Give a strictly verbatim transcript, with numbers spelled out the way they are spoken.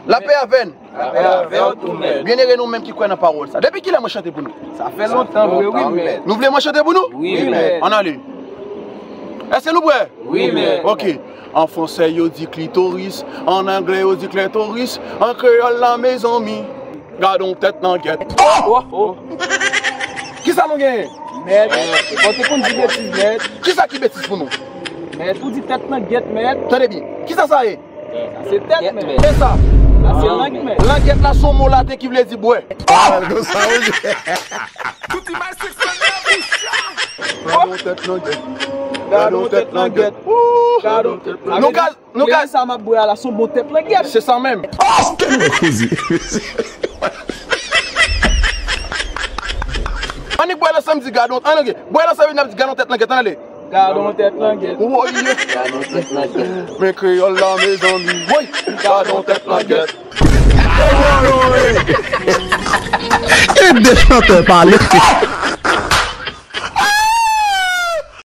Lapè avè n. Lapè avè w tou, mèt. Byenere nou menm ki kwè nan pawòl sa. Depi kilè mwen chante pou nou? Sa fè lontan vre, wi, mèt. Nou vle mwen chante pou nou? Wi, mèt. Ann ale. Èske nou prè? Wi, mèt. Ok. An fransè, yo di klitoris. An anglè, yo di klètoris. An kreyòl la, mezanmi. Gadon tèt nan gèt. Oh! Kisa nou genyen? Mèt. Bon, te konn di betiz, mèt. Kisa ki betiz pou nou? Mèt, ou di tèt nan gèt, mèt. Tande byen. Kisa sa ye? Sa se tèt, mèt. E sa? Sa se lang, mèt. Langèt la se yon mo laten ki vle di bwè. Ah, nou sa ou ye. Tout imaj seksyèl nan bouch. Gadon tèt nan gèt. Gadon tèt nan gèt. Gadon tèt nan gèt. Nou ka, nou ka. Sa m ap bwè a la, se yon bon tèt langèt. Se sa menm. Oh, tèlman koze. Annik bwè l ansanm, di gadon, ann, ok. Bwè l ansanm, n ap di gadon tèt langèt, ann ale. Gadon tèt langèt. Woy. Gadon tèt langèt. Men kreyòl la, mezanmi. Woy. Gadon tèt langèt. E de chantè pale.